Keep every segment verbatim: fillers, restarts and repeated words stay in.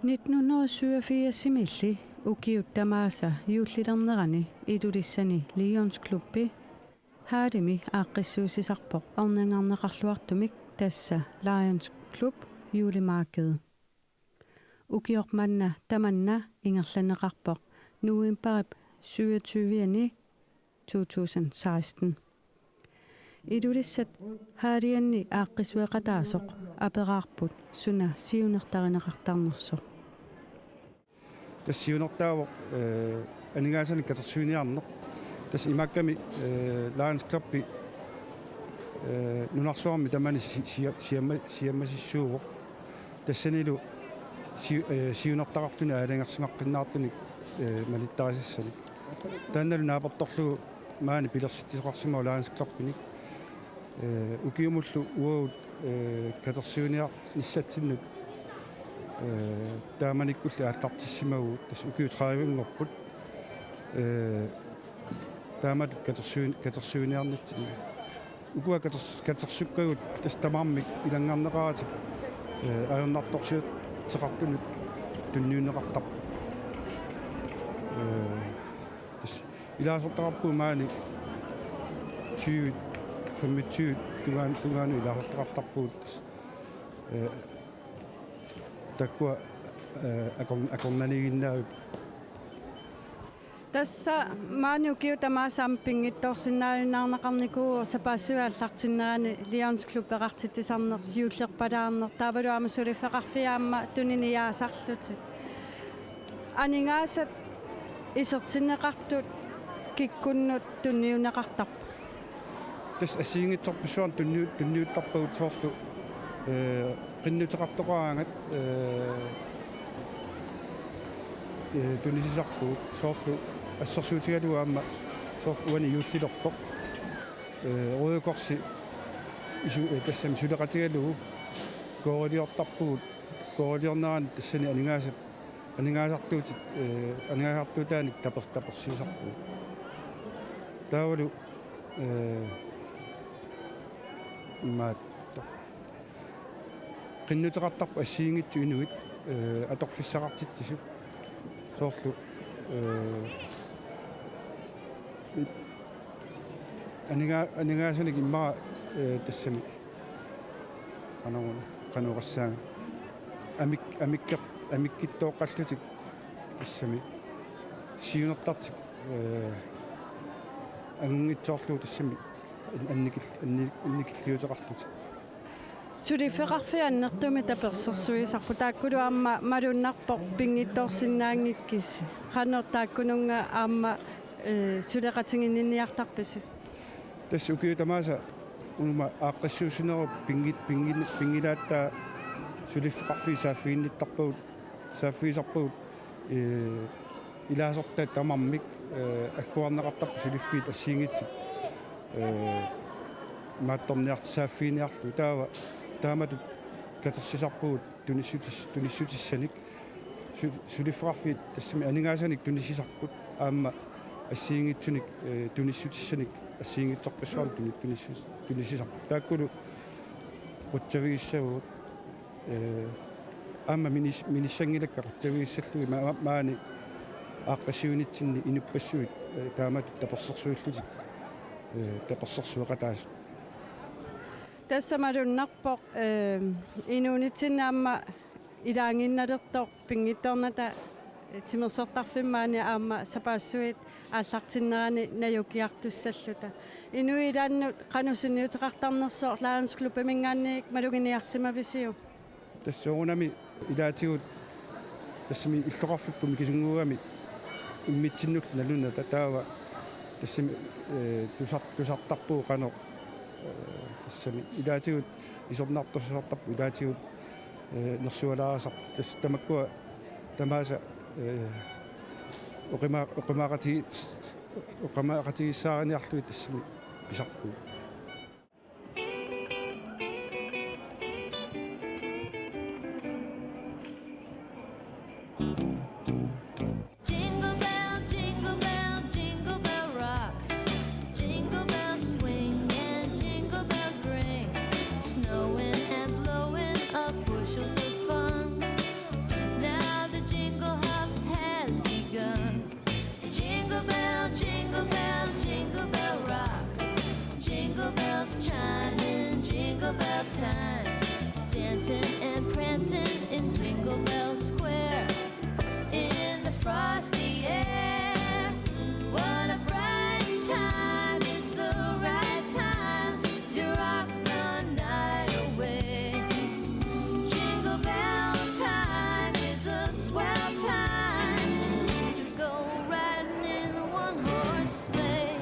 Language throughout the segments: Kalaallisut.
Nitten hundrede og syvogfirsimiilli ukiut tamaasa juullilernerani Ilulissani Lions Klubbi Haalimi aaqqissuussisarpoq ornangarneqarluartumik, tassa Lions Klub Julemarked. Ukioq manna tamanna ingerlanneqarpoq novembarip syvogtyve-ani to tusind seksten. Ilulissat Haalianni aaqqissueqataasoq aperaarput suna siunertarineqartarnersoq. Tassa siunertaavoq, eh, aningaasanik katersuiniarneq. Tassa imaakkami, eh, Lions Clubbi, eh, nunarsuarmi tamani si-, sia-, siamma-, siammasissuuvoq. Tassanilu si-, eh, siunertaqartunik aalajangersimaqqinnaartunik, eh, malittarisassanik. Taannalu naapertorlugu maani pilersitsisoqarsimavoq Lions Clubbinik. Eh, ukiumullu uagut, eh, katersuiniarnissatsinnut, eh, taamanikkulli aallartissimavugut, tassa ukiut tredivenngorput, eh, taamatut katersuin-, katersuiniarnitsinni. Ukua katers-, katersukkagut tassa tamarmik ilanngarneqaratik, eh, ajornartorsiuteqartunut tunniunneqartarput. Eh, Tassa ilaasortaqarpugut maani tyve, femogtyve tungaan-, tungaanut ilaasortaqartarpugut tassa. Eh, taakkua, eh, akor-, akornanniiginnaapput. Tassa maani ukiut tamaasa aamma pinngitsoorsinnaajunnaarneqarnikuuvoq, sapaassui aallartinnerani Lions Klubbeqartitsisarneq, juullerpalaarneq, taavalu aamma suliffeqarfiit aamma tuniniaasarlutik. Aningaasat isertinneqartut kikkunnut tunniunneqartarput? Tassa assigiinngitsorpassuarnik tunniu-, tunniuttarpagut, soorlu, eh, qinnuteqartoqaraangat, eh, eh, tunisisarpugut, soorlu assersuutigalugu aamma soorlu uani juullilerpoq, eh, Røde Korsi isu-, eh, tassami suleqatigalugu kooriliortarpugut, kooriliornerani tassani aningaasat, aningaasartuutit, eh, aningaasartuutaanik taper-, tapersiisarpugut. Taavalu, eh, imaattoq. Qinnuteqartarput assigiinngitsut inuit, eh, atorfissaqartitsisut. Soorlu, eh, aninga-, aningaasanik immaqa, eh, tassami. Qanoruna, qanoq oqassaanga. Amik-, amikke-, amikkittoqqallutik tassami. Siunertartik, eh, angunngitsoorlugu tassami an-, annikil-, anni-, annikilliuteqarlutik. Suliffeqarfiit annertuumik tapersersuisarput, taakkulu aamma malunnarpoq pinngitsoorsinnaanngikkisi. Qanoq taakkununnga aamma, eh, suleqatiginninniartarpisi? Tassa ukiut tamaasa uuma aaqqissuussinerup pinngit-, pinngin-, pinngilaataa suliffeqarfiit saaffiginnittarpagut, saaffigisarpagut, eh, ilaasortat tamarmik, eh, agguarneqartarput suliffiit assigiinngitsut, eh, imaattorniartut saaffiginiarlugit. Taava taamatut katersisarpugut tunissutis-, tunissutissanik. Su-, suliffeqarfiit tassami aningaasanik tunissisarput aamma assigiinngitsunik, eh, tunissutissanik assigiinngitsorpassuarnik tuni-, tunissu-, tunissisarput. Taakkulu qutsavigissavagut. Eh, aamma minis-, minissanngilakka qutsavigissallugit ma-, ma-, maani aaqqissuinitsinni inuppassuit, eh, taamatut tapersersuillutik, eh, tapersersueqataasut. Tassa malunnarpoq, eh, inuunitsinni aamma ilaannginnalertoq pinngitsoornata, eh, timersortarfimmi maani aamma sapaassuit aallartinnerani najukiartussalluta. Inuit ilaannut qanoq sunniuteqartarnersoq Lions Klubbiminngaanniit maluginiarsimavisiuk? Tassa soorunami ilaatigut tassami illoqarfipput mikisunnguugami immitsinnullu nalunata, taava tassami, eh, tusar-, tusartarpugut qanoq, eh, tassami ilaatigut isornartorsiortarpugut, ilaatigut, eh, nersualaarisarput, tassa tamakkua tamaasa, eh, oqima-, oqimaaqati-, oqimaaqatigissaariniarlugit tassami pisarpugut. Jingle bell, jingle bell, jingle bell rock. Jingle bells swing and jingle bells ring. Snowing and blowing up bushels of fun. Now Time, dancing and prancing in Jingle Bell Square in the frosty air. What a bright time, it's the right time to rock the night away. Jingle Bell time is a swell time to go riding in a one-horse sleigh.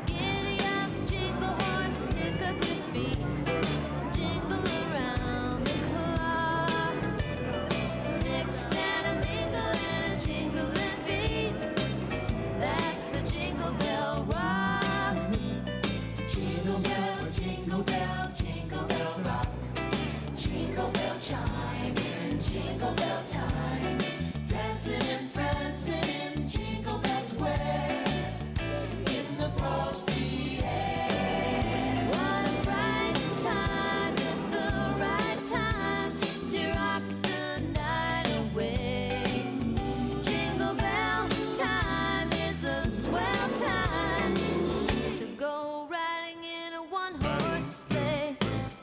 Giddy up, jingle horse, pick up your feet. Jingle around the clock. Mix and a mingle and a jingling beat. That's the Jingle Bell Rock. Jingle bell, jingle bell, jingle bell rock. Jingle bell chime in jingle bell time. Dancing and prancing in Jingle Bell Square in the frosty air. What a bright time, it's the right time to rock the night away. Jingle bell time is a swell time to go riding in a one-horse sleigh.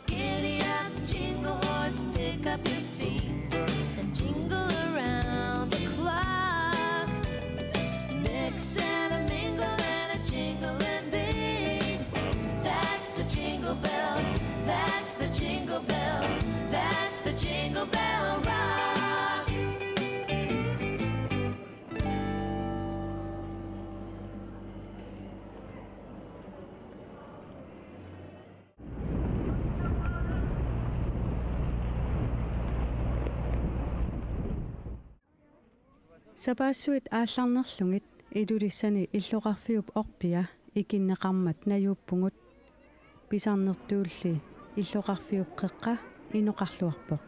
Giddy up, jingle horse, pick up your feet and jingle around the clock. Mix and a mingle and a jingling beat. That's the Jingle Bell, that's the Jingle Bell, that's the Jingle Bell Rock. Sapaassuit aallarnerlugit Ilulissani illoqarfiup orpia ikinneqarmat najuuppugut. Pisarnertuulli illoqarfiup qeqqa inoqarluarpoq.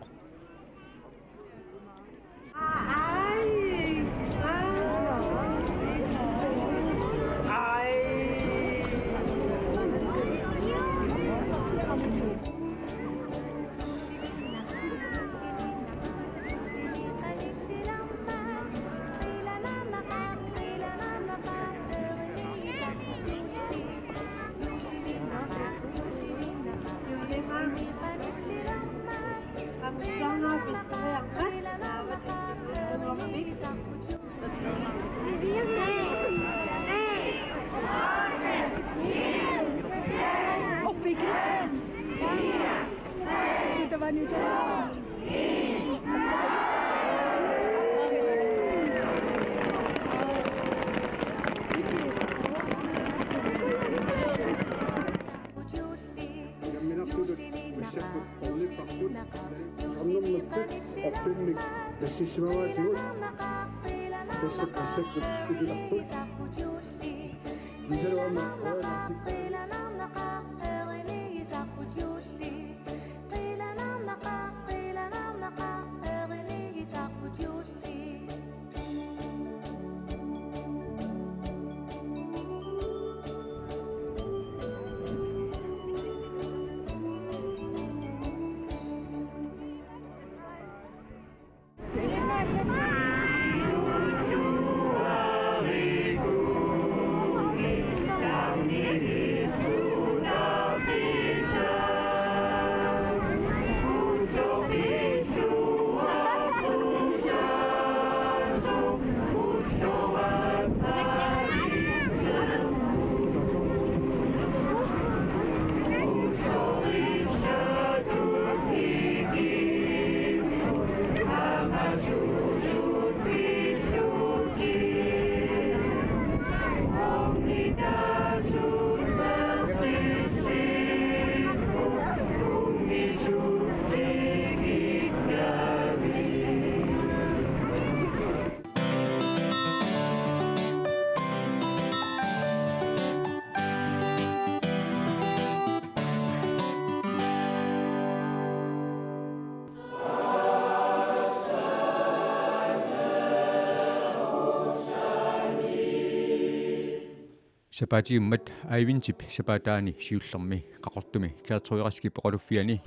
Sapaatiummat Adventip sapaataani siullermi Qaqortumi Gertrud Raskip oqaluffiani.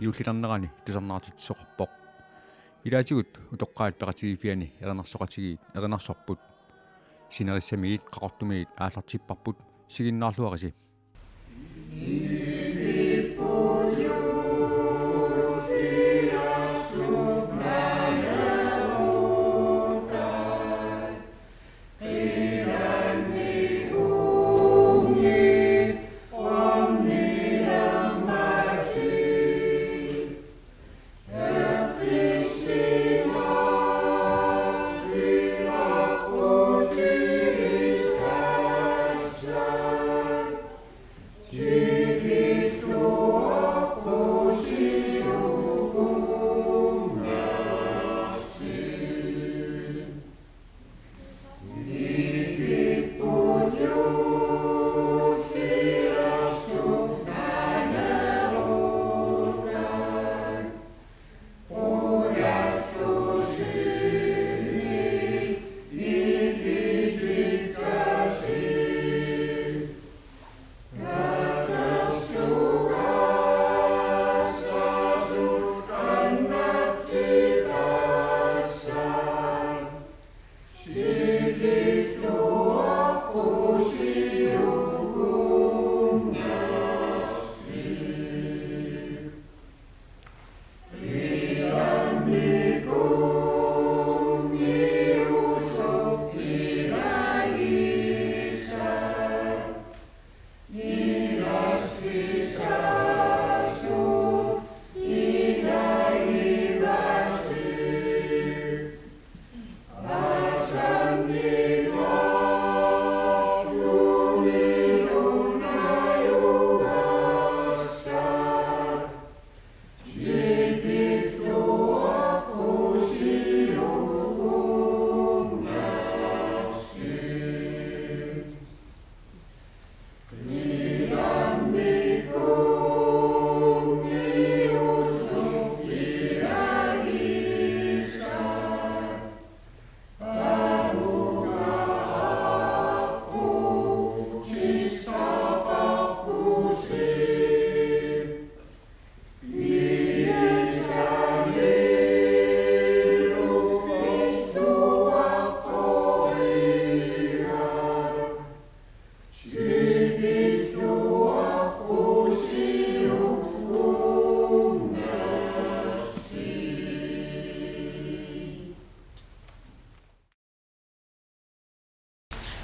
Juullilernerani tusarnaartitsisoqarpoq. Ilaatigut utoqqaat peqatigiiffianni erinarsoqatigiit erinarsorput. Sinerissamiit qaqortumiit aallartipparput, isiginnaarluarisi.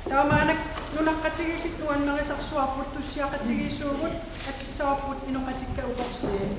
Taamaanak nunaqqatigiillit nuannarisarsuarput, tussiaqatigiissuugut, atissavarput inoqatikka ukorsiit.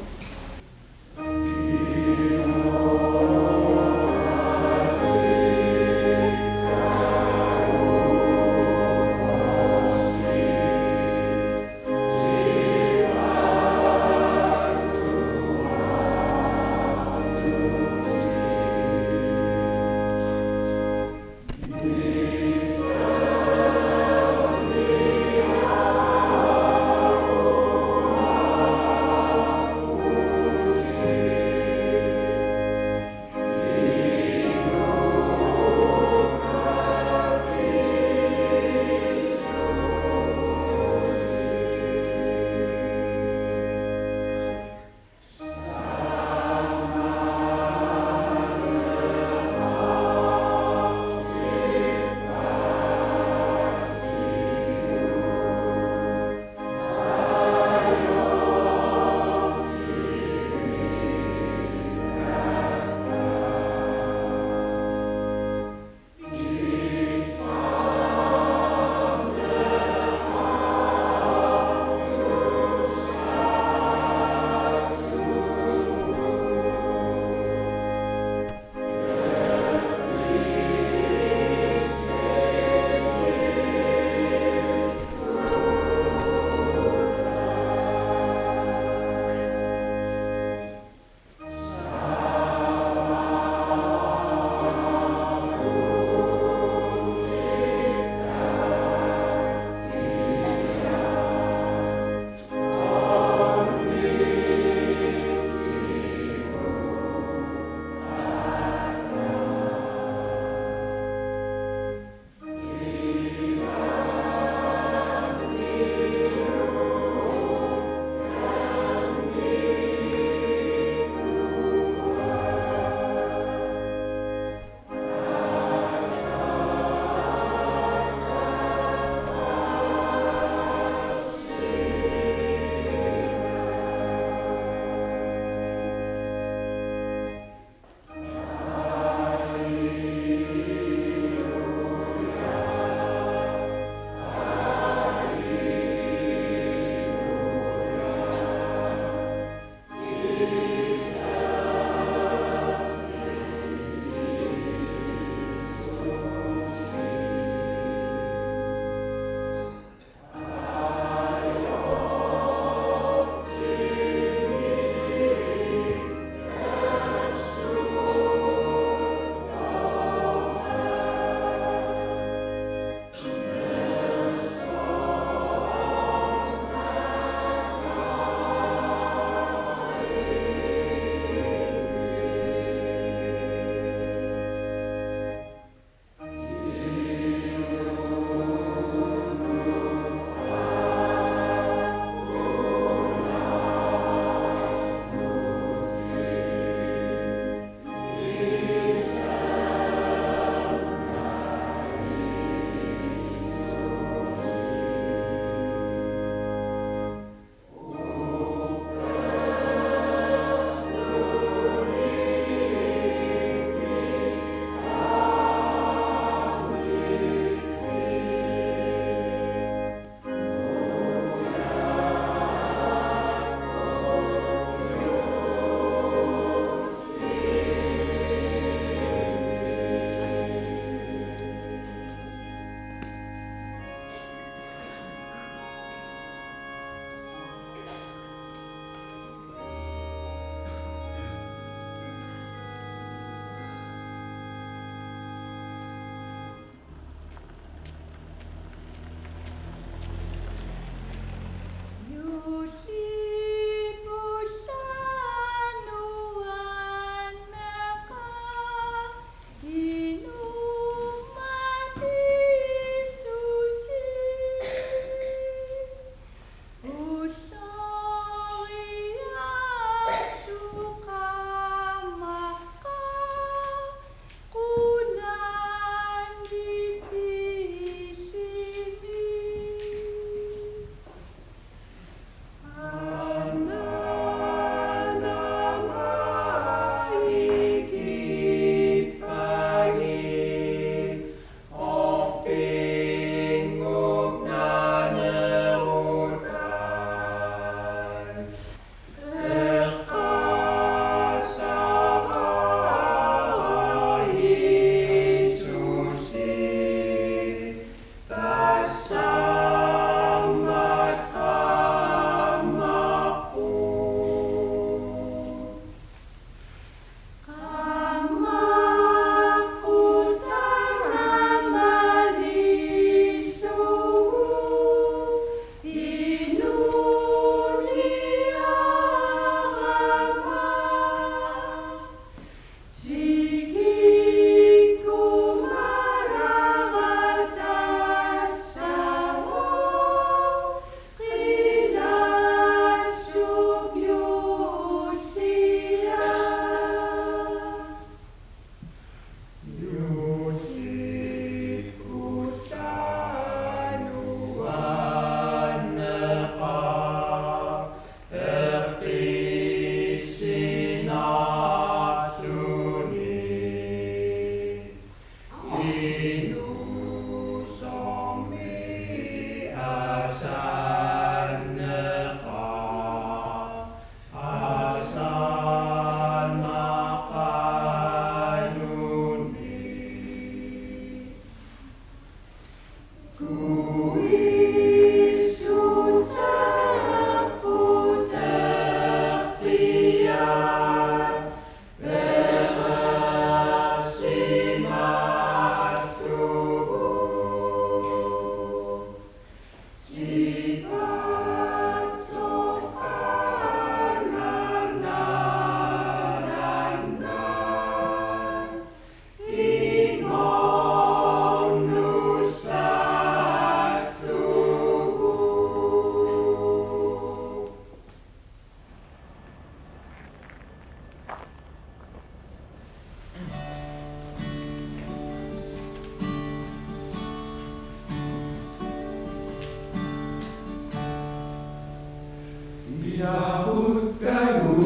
Ilaquttalu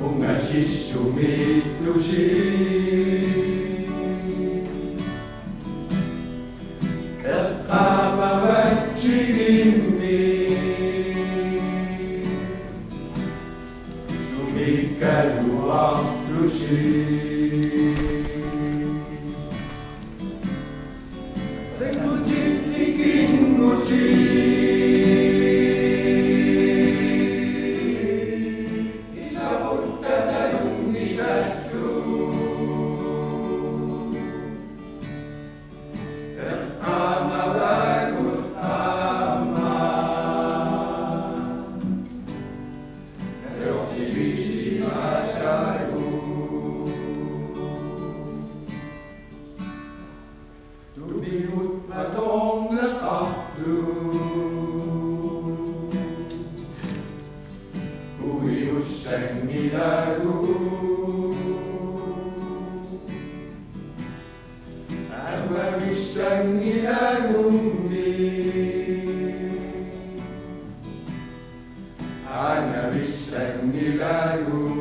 ungasissumiittusi eqqaamavatsigimmi sumikkaluartusi. Tumigut atorneqartut uiussanngilagut aamma ammavissanngilagummi aamma ammavissanngilagummi.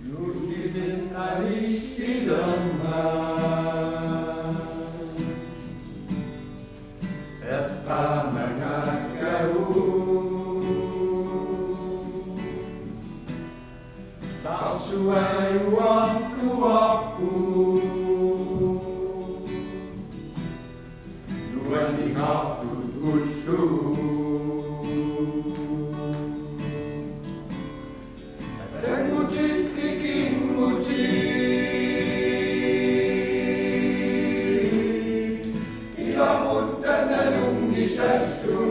Nuussivinngaanniilermat eqqaamangakkagut sarsuajuartuarput nuanningaartut ullut. Tanngutit ikinngutit ilaquttat nalunngisallu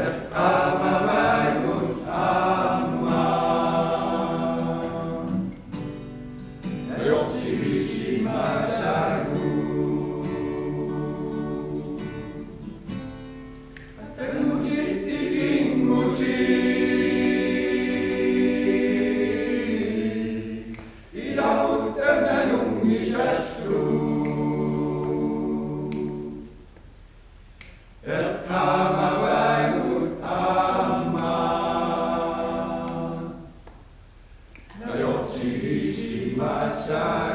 eqqaamavagut aamma najortigisimmassaagut. Tanngutit ikinngutit ilaquttat nalunngisallu eqqaamavagut aamma najortigisimmassaagut.